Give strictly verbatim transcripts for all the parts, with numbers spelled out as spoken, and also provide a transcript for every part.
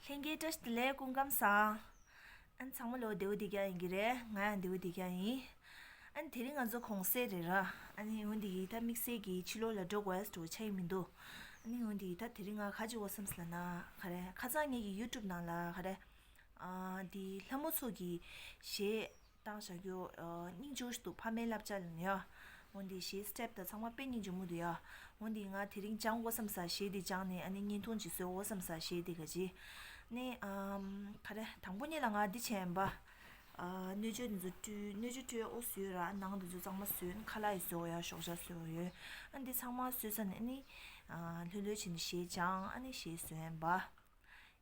ལྷན་རྒྱས་བཀྲ་ཤིས་བདེ་ལེགས། སྐུ་ཁམས་བཟང་། ཨ་ནི་ཚང་མ་ལོ་བདེ་པོ་བདེ་རྐྱང་ཡིན་གྱི་རེད། ང་ཡང་བདེ་པོ་བདེ་རྐྱང་ཡིན། ཨ་ནི་དེ་རིང་ང་ཚོ་གུང་སེང་རེད་ར། ཨ་ནི་འོན་ཏེ་ད་དམིགས་བསལ་གྱི་ཕྱི་ལོགས་ལ་འགྲོ་དགོས་ཡ་འདྲ་བོ་ཆགས་ཀྱི་མི་འདུག་ཨ་ནི་འོན་ཏེ་ད་དེ་རིང་ང་ག་བྱེད་དགོས་བསམ་སོང་ལབ་ན། ག་རེ། ཁ་སང་ངེད་ཀྱི་ཡུ་ཊུབ་ནང་ལ་ག་རེ། ཨ། འདི་ལྷ་མོ་ཚོ་གི་གཞས་བཏང་བཞག་རྒྱུ། ཨ། སྙིང་རྗེ་པོ་ཞིག་འདུག་ཕ་མའི་བསླབ་བྱ་ལབ་ནས་ཡ། འོན་ཏེ་གཞས་སི་ཊེབ་དང་ཚང་མ་དཔེ་སྙིང་རྗེ་མོ་འདུག་ཡ། འོན་ཏེ་ང་དེ་རིང་སྦྱང་དགོས་བསམ་ས། གཞས་འདི་སྦྱངས་ནས་ཨ་ནི་བརྙན་ཐུང་ཅིག་བཟོ་དགོས་བསམ་ས། གཞས་འདི་ག་ཅི། ནི། ཨམ། ག་རེ། དང་པོ་ཉིད་ལ་ང་འདི་བྱས་ཡིན་པ། ཨ། སྣོད་བཅུད་འདི་ཚོ་བཀྲུས། སྣོད་བཅུད་བཀྲུས་ཨོ་བཟོས་ར། ནང་འདི་ཚོ་གཙང་མ་བཟོས། ཁ་ལག་ཡི་བཟོ་ཡ། ཞོགས་ཇ་བཟོ་ཡ་ཡོད། ཨ། འདི་ཚང་མ་བཟོས་ཚར་ནས་ནི། ཨ། ལྷོད་ལྷོད་བྱས་ནས་གཞས་སྦྱངས། ཨ་ནི་གཞས་བཟོས་ཡིན་པ།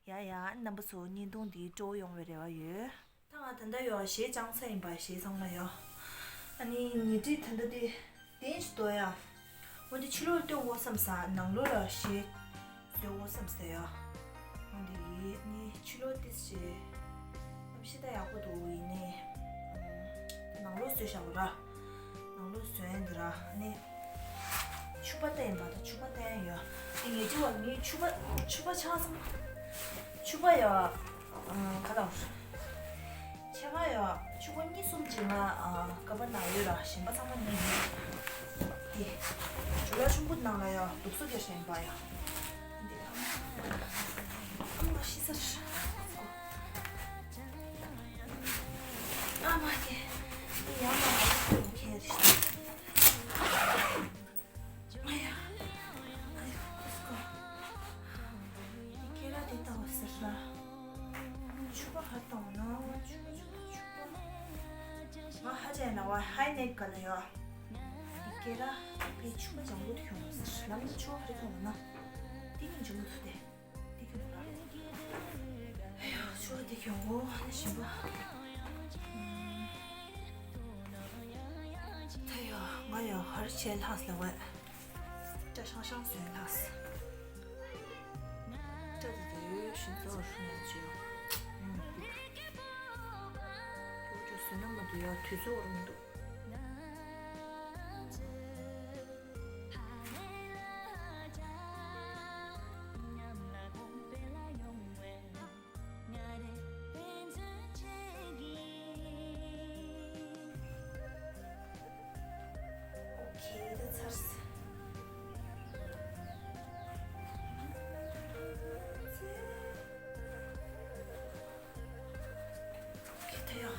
ཡ་ཡ། རྣམ་པ་ཚོ་བརྙན་ཐུང་འདི་སྤྲོ་པོ་ཡོང་བའི་རེ་བ་ཡོད། ད་ང་ད་ལྟ་ཡོ་གཞས་སྦྱངས་ཚར་ཡིན་པ། གཞས་ཚང་མ་ཡོ། ཨ་ནི་ཉལ་ཁྲི་ད་ལྟ་དེ་གདན་ཞིག་ཏོ་ཡ། འོན་ཏེ་ཕྱི་ལོགས་ལ་སྟོན་དགོས་བསམ་ས། ནང་ལོགས་ལ་གཞས་བཟོ་དགོས་བསམ་ས་ཡ། འོན་ཏེ་ཡིན་ནི་ཕྱི་ལོགས་ཏིས་ཞེ་གནམ་གཤིས་ད་ཡག་པོ་འདུག་ཡིན་ནི། ཨ། ནང་ལོགས་བཟོས་བཞག་གོ་ར། ནང་ལོགས་བཟོས་ཡིན་འདི་ར་ནི། ཕྱུ་པ་བསྟན་པ་དང་ཕྱུ་པ་བསྟན་ཡོད། དེ་ངེད་ཅི་བ་མི་ཕྱུ་པ་ཕྱུ་པ་ཆགས་སོང་། ཕྱུ་པ་ཡོད། ཨ། ག་ལ་བར། ཕྱེད་ཀ་ཡོད། ཕྱུ་པ་གཉིས་གསུམ་ཅིག་ང་། ཨ། ཀ་བ་ན་ཡོད་ར། གཞན་པ་ཚང་མ་ཉལ་ཡོད། དེ་ཇོ་ལ་ཆུང་བུ་ནང་ལ་ཡོད། དུག་སོ་རྒྱག་བཞིན་པ་ཡོད། འདི་ཨ་མ་ཤི་ས་རེད། ཨ་མ་དེ། འདི་ཡང་མ་ལ་ཡོད་ཁྱེར་རེད། ཨ་ཡ། ཨ་ཡ། ཨ་ཡ། ཀུ་སྐོ། ཁྱེད་རང་དེ་ལྟ་བ་ཟེར་ན། ཕྱུ་པ་ཧ་ལྟ་བ་ན། ཕྱུ་པ་ཕྱུ་པ་ཕྱུ་པ། ང་ཧ་ཅང་ན་བ་ཧའི་ནེག་ག་ལ་ཡོད། ཁྱེད་རང་དེ་ཕྱུ་པ་ལྗང་གུ་དེ་ཁྱོད་ཟེར། ལམ་ཕྱུ་པ་ཧ་རི་ཐོང་ན། དེ་ཉིན་ཇུ་མུ་ཐུ་དེ། འདི་གི་མ་རེད། ཨེ་ཡོ། ཆུ་བ་འདི་གྱོང་གོ་ནི་ཞིམ་པ། ད་ཡོ། ང་ཡོ་ཧར་ཆེ་ལྷགས་ལ་བས། སྐྲ་ཤང་ཤང་བཟོས་ལྷགས། སྐྲ་དེ་དེ་ཡོད་ཤིང་རྩ་བ་ཧྲུང་ཡང་བྱོས། ཨུམ། འདི་ག་ཅོ་ཅོ་བཟོས་ན་མ་འདུག་ཡོ། དུས་ཚོད་འོར་མི་འདུག་ཨོ་ཁེ། ད་ཚར་སོང་། ཁེ་ད་ཡོ།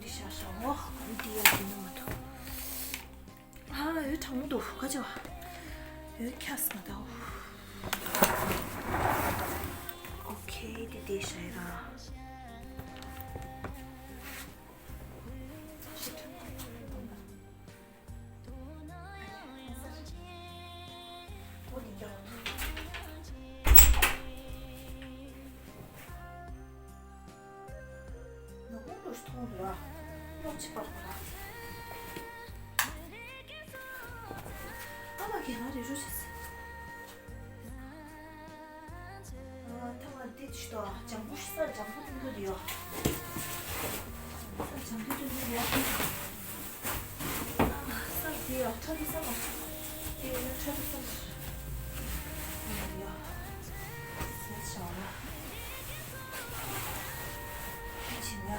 འདི་ཤ་ཤ་འོ། འདི་ཡ་འདི་ནི་མ་ཐོ། ཨ། འོད་གྲང་མོ་འདུག་ག་ཅོ། འོད་ཁྱགས་མ་ད། ཨོ་ཁེ། འདི་འདི་ཤ་ཡ་ར། ཤི་ཐུབ། ནག་པོ་འདྲ་ཞིག་མཐོང་འདུག་ར། སློབ་ཕྱི་པར་གོ་ར། ཨ་མ་རྒན་ལགས་རེ་རུ་བྱེད་ཟེར། ཨ། ཐ་མ་དེ་ཅི་ཏོ་ལྗང་གུ་ཤི་ས། ལྗང་གུ་ཏིང་གུ་དེ་ཡོ། ས་ལྗང་གུ་ཏིང་གུ་ཡོ། ས་དེ་ཡོ། ཁྲ་དེ་ས་ལ། དེ་ཡོ། ཁྲ་དེ་ས་ལ། ཡོ། ཟས་ཞོག་ལ། ཁ་ཆེམ་ཡ།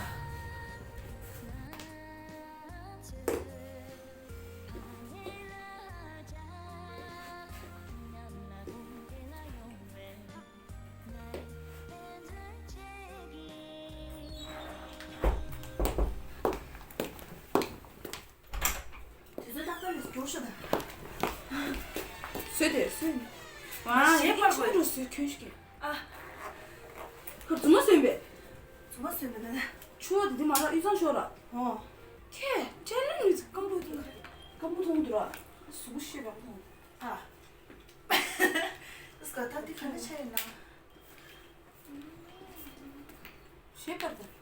དུས་ཚོད་ཏག་ཏག་ལས་འགྱུར་ཤོག་དང་། བཟོས་ཏེ་བཟོས་ནས། ཨ། ཞེས་པར་དགོས། ཆུང་རུ་བཟོས་གྱོན་ཤིག་ཨ། ཁར་རྫུན་མ་བཟོས་པས། རྫུན་མ་བཟོས་པས་ན། ཆུ་བ་དེ་དེ་མ་རག་གཡུ་ཚང་ཤོར་ར། ཨོ། ཁྱེད་ཁྲེལ་ལན་མི་ཚེ་སྐམ་པོ་དེ་སྐམ་པོ་མཐོང་འདུག་ར། གཟུགས་པོ་ཤེས་པ་མཐོང་། ཨ། སྐ་ད་དེ་ག་ནས་ཆ་ཡིན་ན། ཞེས་པར་དགོས།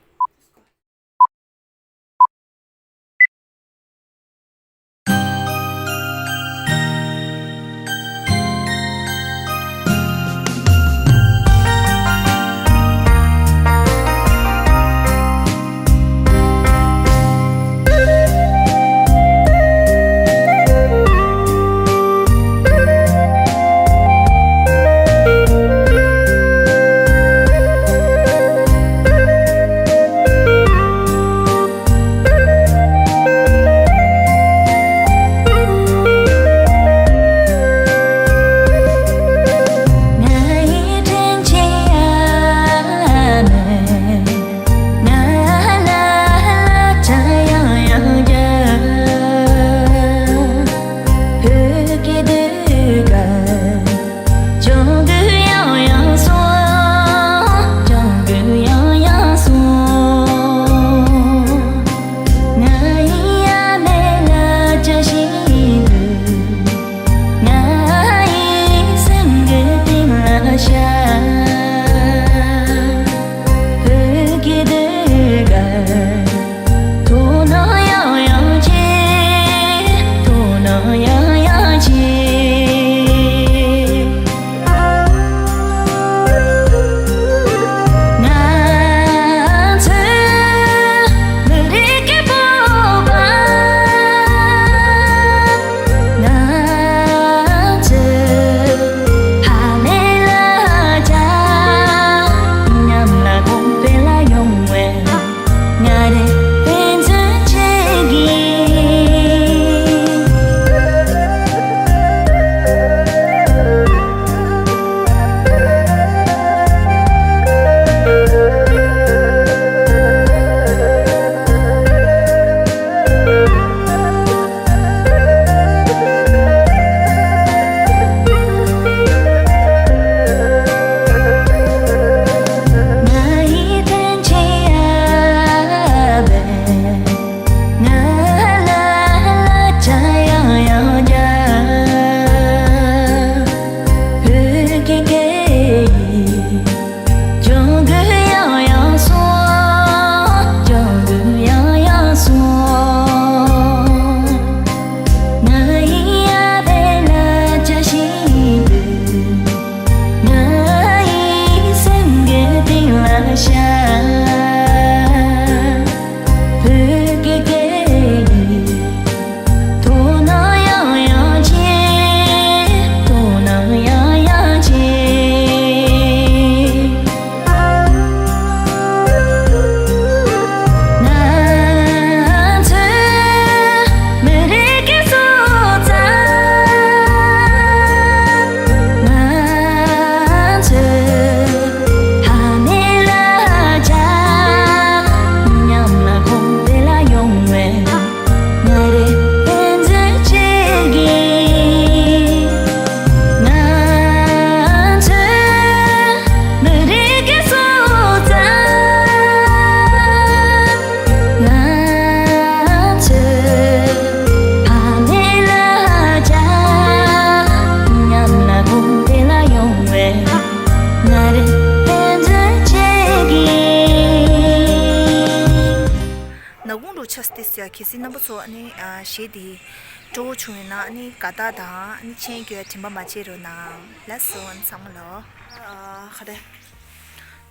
རུ་ཆགས་ཏེ་སོ་ཡ། གལ་སྲིད་རྣམ་པ་ཚོ་ཨ་ནི་ཨ་གཞས་དེ་སྤྲོ་བོ་བྱུང་ཡོད་ན་ཨ་ནི་དགའ་རྟགས་དང་ཨ་ནི་མཆན་སྐྱོན་དྲན་པ་མ་བརྗེད་རོགས་གནང་། ལགས་སོ། ཨ་ནི་ཚང་མ་ལོ། ཨ་ག་རེ།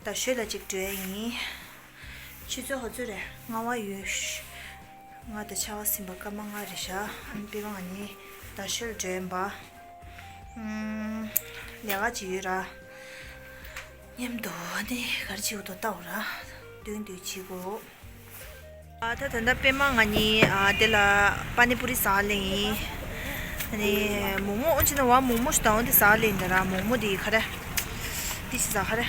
རྡ་ཤོད་ལ་ཅིག་འགྲོ་ཡ་ཡིན། ཆུ་ཚོད་ག་ཚོད་རེད། ལྔ་པ་ཡོད། ལྔ་དང་ཆ་བ་ཟིན་པ་སྐར་མ་ལྔ་རེད་ཤག་ཨ་ནི་པད་མ་ང་གཉིས་རྡ་ཤོད་འགྲོ་ཡིན་པ། ཨུམ། ལས་ཀ་ཅིག་ཡོད་ར། མཉམ་དུ་ནི་ག་རེ་བྱེད་དགོས་འདུག་ལྟ་འོ་ར། འདོན་འདོན་བྱེད་དགོས། ཨ་ད་ད་ལྟ་པད་མ་ང་གཉིས་ཨ་དེ་ལ་པ་ནི་པུ་རི་ཟ་ལེ་ཡིན། ཨ་ནི་མོག་མོག་ཨོ་ཅི་ན་བ་མོག་མོག་ཞིག་དང་འོ་དེ་ཟ་ལེ་ཡིན་ད་ར། མོག་མོག་དེ་ག་རེ། དེ་ཅི་ཟ་ག་རེ།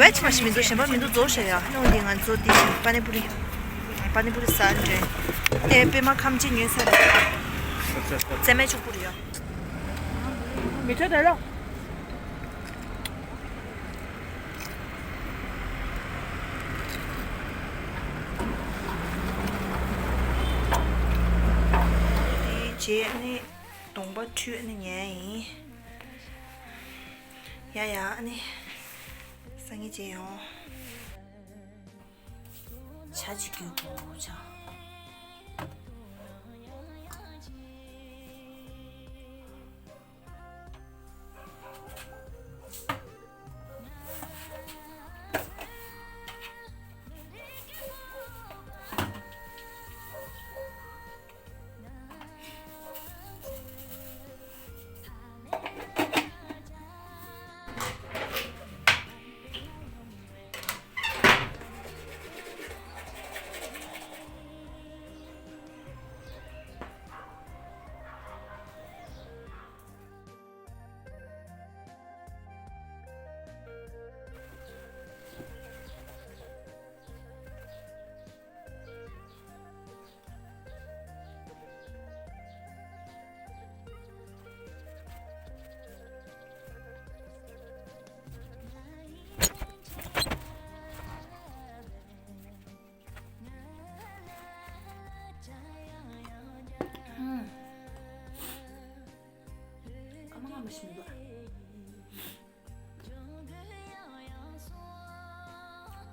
ཝེ་ཅི་མ་ཞིག་མི་འདུག་གཞན་པ་མི་འདུག་རྫོགས་ཤག་ཡ། ཨ་ནི་འོ་དེ་ང་ཚོ་དེ་བཞིན་པ་ནི་པུ་རི། པ་ནི་པུ་རི་ཟ་འདྲེ། དེ་པད་མ་ཁམ་ཆེ་ཉོས་ས་རེད། རྩེ་མའི་ཕྱུག་པོ་རེད་ཡ། མི་ཚོ་དེ་ལ། དེའི་རྗེས་ནི་གདོང་པ་འཁྲུད་ནི་ཉལ་ཡིན། ཡ་ཡ་ནི། སང་ཉིན་མཇལ་ཡོང་། ཇ་ཅིག་སྐྱོན་དགོས་ཇ།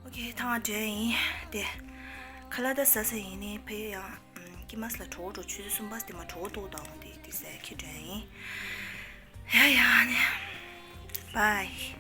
ཨོ་ཁེ། ད་ང་འགྲོ་ཡིན། དེ་ཁ་ལག་ད་ཟ་ས་ཡིན་ནི་ཕ་ཡུལ་ཡང་ཀི་མ་སི་ལ་གྲོགས་འགྲོ། ཆུ་ཚོད་གསུམ་པ་དེ་མ་གྲོགས་ཏོག་དང་དེ་དེ་ཟས་ཁྱི་འགྲོ་ཡིན། ཡ་ཡ་ནི། བའི།